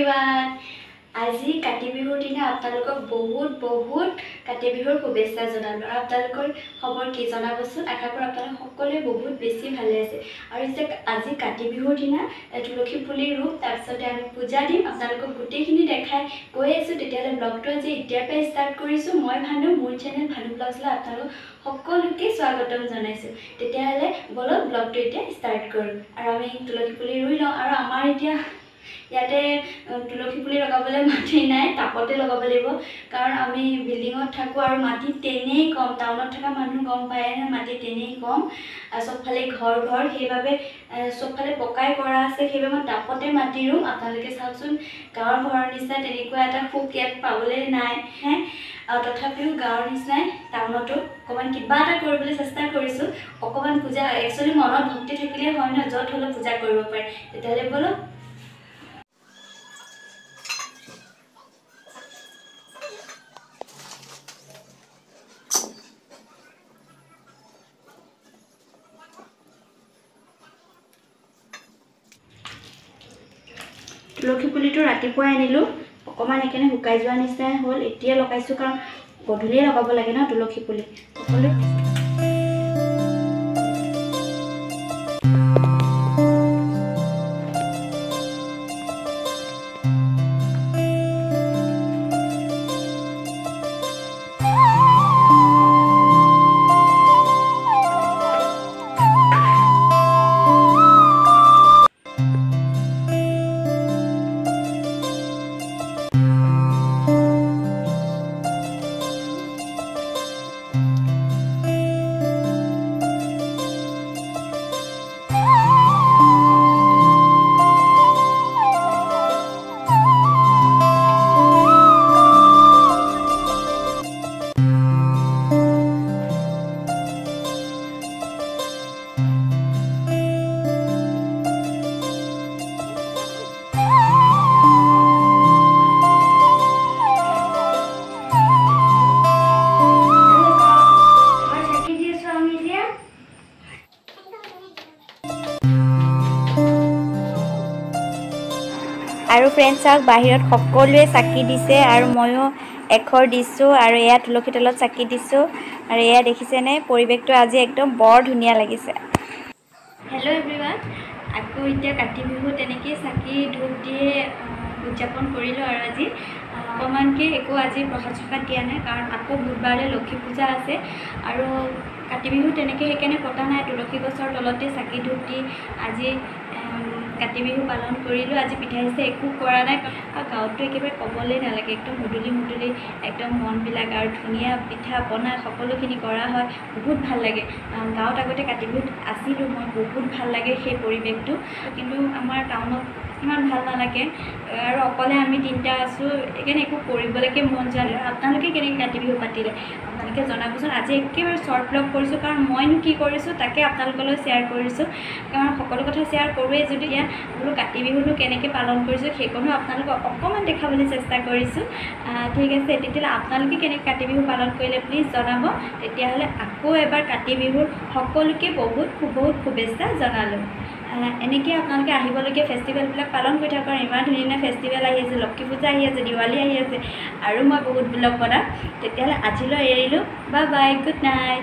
Everyone, আজি কাতি বিহুৰ দিনা আপোনালোকক বহুত বহুত কাতি বিহুৰ শুভেচ্ছা জনালোঁ। আৰু আপোনালোকৰ খবৰ কি জনাবচোন? আশা কৰোঁ আপোনালোক সকলোৱে বহুত বেছি ভালে আছে। আৰু যেতিয়া আজি কাতি বিহুৰ দিনা তুলসী পুলি ৰুম, তাৰপিছতে আমি পূজা দিম, আপোনালোকক গোটেইখিনি দেখাই গৈ আছোঁ। তেতিয়াহ'লে ব্লগটো আজি এতিয়াৰ পৰাই ষ্টাৰ্ট কৰিছোঁ। মই ভানু, মোৰ চেনেল ভানু ব্লগছলৈ আপোনালোক সকলোকে স্বাগতম জনাইছোঁ। তেতিয়াহ'লে ব'লক ব্লগটো এতিয়া ষ্টাৰ্ট কৰোঁ আৰু আমি তুলসী পুলি ৰুই লওঁ। আৰু আমাৰ এতিয়া ইয়াতে তুলসী পুলি লগাবলৈ মাটি নাই, টাপতে লগাব লাগিব, কাৰণ আমি বিল্ডিঙত থাকোঁ আৰু মাটি তেনেই কম। টাউনত থকা মানুহ গম পায় নহয়, মাটি তেনেই কম, চবফালে ঘৰ ঘৰ, সেইবাবে চবফালে পকাই কৰা আছে, সেইবাবে মই টাপতে মাটি ৰুম। আপোনালোকে চাওকচোন, গাঁৱৰ ঘৰৰ নিচিনা তেনেকুৱা এটা সুখ ইয়াত পাবলৈ নাই হে। আৰু তথাপিও গাঁৱৰ নিচিনাই টাউনতো অকণমান কিবা এটা কৰিবলৈ চেষ্টা কৰিছোঁ। অকণমান পূজা একচুৱেলি মনত ভক্তি থাকিলে হয় নহয়, য'ত হ'লেও পূজা কৰিব পাৰে। তেতিয়াহ'লে ব'লক। তুলসী পুলিটো ৰাতিপুৱাই আনিলোঁ, অকণমান সেইকাৰণে শুকাই যোৱা নিচিনাই হ'ল। এতিয়া লগাইছোঁ, কাৰণ গধূলিয়ে লগাব লাগে ন তুলসী পুলি। সকলোৱে আৰু ফ্ৰেণ্ডছ চাওক, বাহিৰত সকলোৱে চাকি দিছে আৰু ময়ো এখৰ দিছোঁ আৰু এয়া তুলসী তলত চাকি দিছোঁ। আৰু এয়া দেখিছেনে পৰিৱেশটো আজি একদম বৰ ধুনীয়া লাগিছে। হেল্ল' এভৰিৱান, আকৌ এতিয়া কাতি বিহু তেনেকেই চাকি ধূপ দিয়ে উদযাপন কৰিলোঁ। আৰু আজি অকণমানকৈ একো আজি প্ৰসাদ চসাদ দিয়া নাই, কাৰণ আকৌ বুধবাৰলৈ লক্ষী পূজা আছে আৰু কাতি বিহু তেনেকৈ সেইকাৰণে পতা নাই। তুলসী গছৰ তলতে চাকি ধূপ দি আজি কাতি বিহু পালন কৰিলোঁ। আজি পিঠা চিঠা একো কৰা নাই। আৰু গাঁৱততো একেবাৰে ক'বলেই নালাগে, একদম মুদুলি মুদুলি একদম মনবিলাক, আৰু ধুনীয়া পিঠা পনা সকলোখিনি কৰা হয়, বহুত ভাল লাগে। গাঁৱত আগতে কাতি বিহুত আছিলোঁ মই, বহুত ভাল লাগে সেই পৰিৱেশটো। কিন্তু আমাৰ টাউনত ইমান ভাল নালাগে আৰু অকলে আমি তিনিটা আছোঁ, সেইকাৰণে একো কৰিবলৈকে মন যোৱা নাই। আপোনালোকে কেনেকৈ কাতি বিহু পাতিলে আপোনালোকে জনাবচোন। আজি একেবাৰে শ্বৰ্ট ব্লগ কৰিছোঁ, কাৰণ মইনো কি কৰিছোঁ তাকে আপোনালোকলৈ শ্বেয়াৰ কৰিছোঁ, কাৰণ সকলো কথা শ্বেয়াৰ কৰোঁৱেই যদি এতিয়া বোলো কাতি বিহুনো কেনেকৈ পালন কৰিছোঁ সেইকণো আপোনালোকক অকণমান দেখাবলৈ চেষ্টা কৰিছোঁ। ঠিক আছে, তেতিয়াহ'লে আপোনালোকে কেনেকৈ কাতি বিহু পালন কৰিলে প্লিজ জনাব। তেতিয়াহ'লে আকৌ এবাৰ কাতি বিহুৰ সকলোকে বহুত বহুত শুভেচ্ছা জনালোঁ। এনেকৈ আপোনালোকে আহিবলগীয়া ফেষ্টিভেলবিলাক পালন কৰি থাকক। ইমান ধুনীয়া ধুনীয়া ফেষ্টিভেল আহি আছে, লক্ষী পূজা আহি আছে, দিৱালী আহি আছে, আৰু মই বহুত ব্লগ বনাম। তেতিয়াহ'লে আজিলৈ এৰিলোঁ, বাই বাই, গুড নাইট।